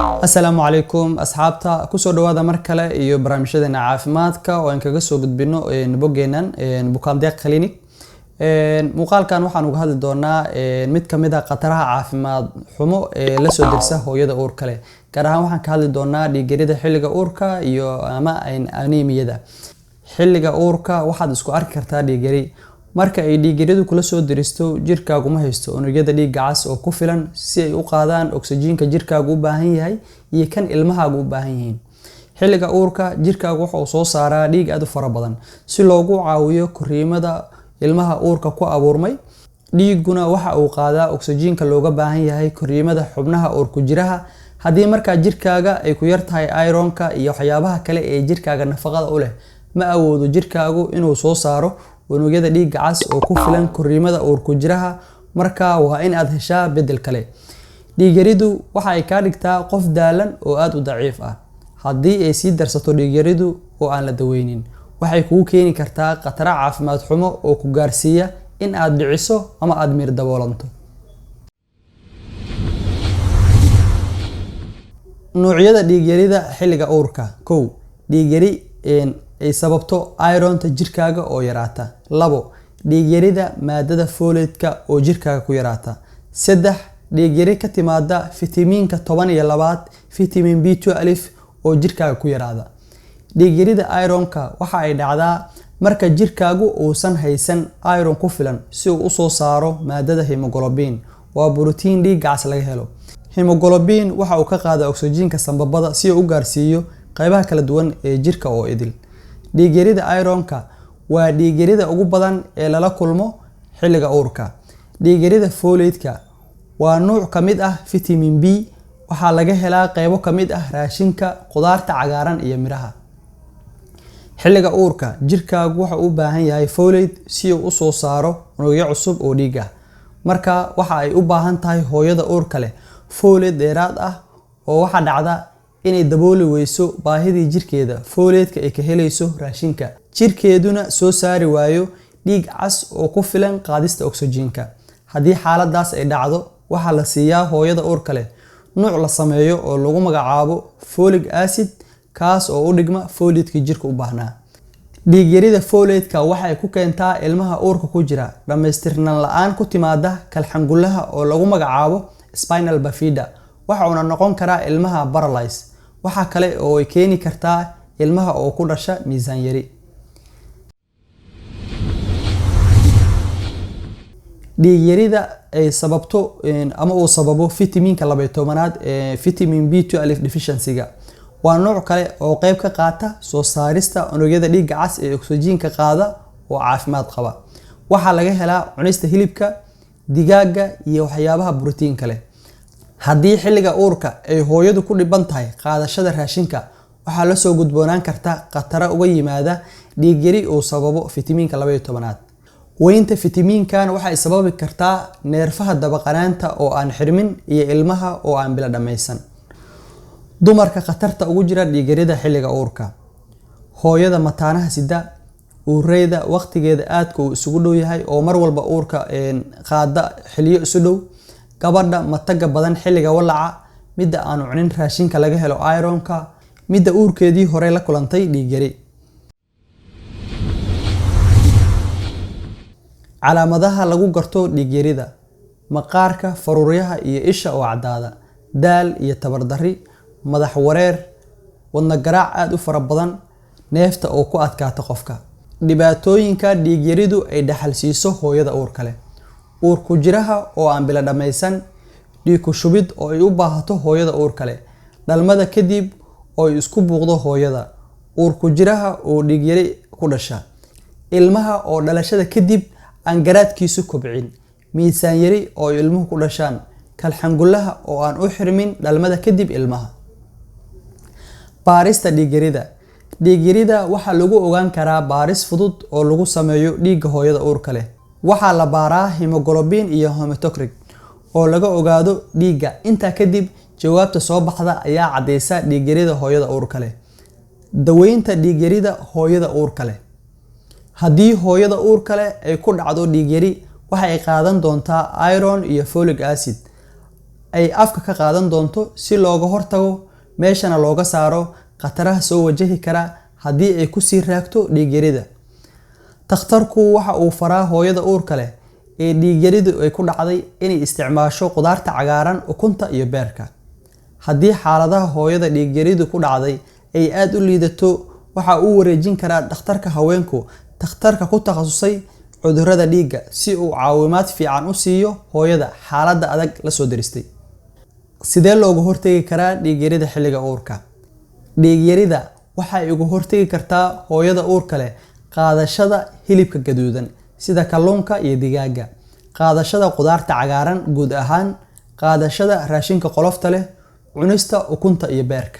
Asalaamu calaykum asxaabta, kusoo dhawaada mar kale iyo barnaamijyadeena caafimaadka oo aan kaga soo gudbino boggeenan Bukaandeeq Clinic. Muuqaalkan waxaan uga hadli doonaa mid ka mid ah khataraha caafimaad xumo ee lasoo dersa hooyada uurka leh. Gaar ahaan waxaan ka hadli doonaa dhiig-yarida xilliga uurka iyo ama anemiyada. Xilliga uurka waxaad isku arki kartaa dhiig-yari. Marka ay dhiig-yaridu kula soo deristo, jirkaagu ma haysto unugyada dhiigga cas oo ku filan si ay u qaadaan oksijiinka jirkaagu u baahan yahay iyo kan ilmahaagu u baahan yihiin. Xilliga uurka jirkaagu waxa uu soo saaraa dhiig aad u fara badan si loogu caawiyo korriimada ilmaha uurka ku abuurmay. Dhiigguna waxa uu qaadaa oksijiinka looga baahan yahay korriimada xubnaha uurku jiraha. Haddii markaa jirkaaga ay ku yar tahay ironka iyo waxyaabaha kale ee jirkaaga nafaqada u leh, ma awoodo jirkaagu inuu soo saaro unugyada dhiigga cas oo ku filan korriimada uurku jiraha. Markaa waa in aad heshaa bedel kale. Dhiig-yaridu waxa ay kaa dhigtaa qof daalan oo aad u daciif ah. Haddii ay sii darsato dhiig-yaridu oo aan la daweynin, waxay kugu keeni kartaa khataro caafimaad xumo oo ku gaarsiiya in aad dhiciso ama aad miir daboolanto. Noocyada dhiig-yarida xilliga uurka: 1, dhiig-yari ay sababto ironta jirkaaga oo yaraata. 2, dhiig-yarida maadada folate-ka oo jirkaaga ku yaraata. 3, dhiig-yari ka timaada fitamiinka 12aad, vitamin B12, oo jirkaaga ku yaraada. Dhiig-yarida ironka waxa ay dhacdaa marka jirkaagu uusan haysan iron ku filan si uu u soo saaro maadada hemoglobin. Waa borotiin dhiigga cas laga helo. Hemoglobin waxa uu ka qaadaa oksijiinka sambabada si uu u gaarsiiyo qaybaha kala duwan ee jirka oo idil. Dhiig-yarida ironka waa dhiig-yarida ugu badan ee lala kulmo xilliga uurka. Dhiig-yarida folate-ka waa nuuc ka mid ah vitamin B. Waxaa laga helaa qaybo ka mid ah raashinka, khudaarta cagaaran iyo miraha. Xilliga uurka jirkaagu waxa uu u baahan yahay folate si uu u soo saaro unugyo cusub oo dhiig ah. Marka waxa ay u baahan tahay hooyada uurka leh folate dheeraad ah, oo waxaa dhacda inay dabooli weyso baahidii jirkeeda folate-ka ay ka helayso raashinka, jirkeeduna soo saari waayo dhiig cas oo ku filan qaadista oksijiinka. Haddii xaaladaas ay dhacdo, waxaa la siiyaa hooyada uurka leh nuuc la sameeyo oo lagu magacaabo folic acid, kaas oo u dhigma folate-kii jirka u baahnaa. Dhiig-yarida folate-ka waxay ku keentaa ilmaha uurka ku jira dhammaystirnaan la'aan ku timaada kalxangullaha oo lagu magacaabo spinal bifida, waxa uuna noqon karaa ilmaha paralyze. Waxa kale oo ay keeni kartaa ilmaha oo ku dhasha miisaan yari. Dhiig-yarida ay sababto ama uu sababo fitamiinka 12aad ee vitamin B12 deficiency-ga waa nooc kale oo qayb ka qaata soo saarista unugyada dhiigga cas ee oksijiinka qaada oo caafimaad qaba. Waxaa laga helaa cunista hilibka, digaaga iyo waxyaabaha borotiinka leh. Haddii xilliga uurka ay hooyadu ku dhiban tahay qaadashada raashinka, waxaa la soo gudboonaan karta khataro uga yimaada dhiig-yari uu sababo fitamiinka 12aad. Weynta fitamiinkan waxay sababi kartaa neerfaha dabaqanaanta oo aan xirmin iyo ilmaha oo aan bila dhammaysan. Dumarka khatarta ugu jira dhiig-yarida xilliga uurka: hooyada mataanaha sida, uureyda waqtigeeda aadka uu isugu dhow yahay oo mar walba uurka qaada xilliyo isu dhow, gabadha mataga badan xilliga walaca, midda aanu cunin raashinka laga helo ironka, midda uurkeedii hore la kulantay dhiig-yari. Calaamadaha lagu garto dhiig-yarida: maqaarka, faruuryaha iyo isha oo caddaada, daal iyo tabar darri, madax wareer, wadne garaac aad u fara badan, neefta oo ku adkaata qofka. Dhibaatooyinka dhiig-yaridu ay dhaxal siiso hooyada uurka leh: uurku jiraha oo aan bila dhammaysan, dhiig ku shubid oo ay u baahato hooyada uurka leh, dhalmada kadib oo ay isku buuqdo hooyada, uurku jiraha oo dhiig-yari ku dhasha, ilmaha oo dhalashada kadib aan garaadkiisu kobcin, miisaan yari oo ay ilmuhu ku dhashaan, kalxangullaha oo aan u xirmin dhalmada kadib ilmaha. Baarista dhiig-yarida. Dhiig-yarida waxaa lagu ogaan karaa baaris fudud oo lagu sameeyo dhiigga hooyada uurka leh. Waxaa la baaraa hemoglobin iyo hematocrit oo laga ogaado dhiigga. Intaa kadib jawaabta soo baxda ayaa caddeysa dhiig-yarida hooyada uurka leh. Daweynta dhiig-yarida hooyada uurka leh: haddii hooyada uurka leh ay ku dhacdo dhiig-yari, waxa ay qaadan doontaa iron iyo folic acid. ay afka ka qaadan doonto si looga hortago, meeshana looga saaro khataraha soo wajahi kara haddii ay kusii raagto dhiigyarida. Takhtarku waxa uu faraa hooyada uurka leh ee dhiigyaridu ay ku dhacday inay isticmaasho khudaarta cagaaran, ukunta iyo beerka. Haddii xaaladaha hooyada dhiigyaridu ku dhacday ay aada u liidato, waxa uu wareejin karaa dhakhtarka haweenku takhtarka ku takhasusay cudurrada dhiigga si uu caawimaad fiican u siiyo hooyada xaaladda adag la soo daristay. Sidee looga hortagi karaa dhiigyarida xilliga uurka? Dhiigyarida waxay uga hortagi kartaa hooyada uurka leh qaadashada hilibka gaduudan sida kalluunka iyo digaagga, qaadashada khudaarta cagaaran guud ahaan, qaadashada raashinka qolofta leh, cunista ukunta iyo beerka.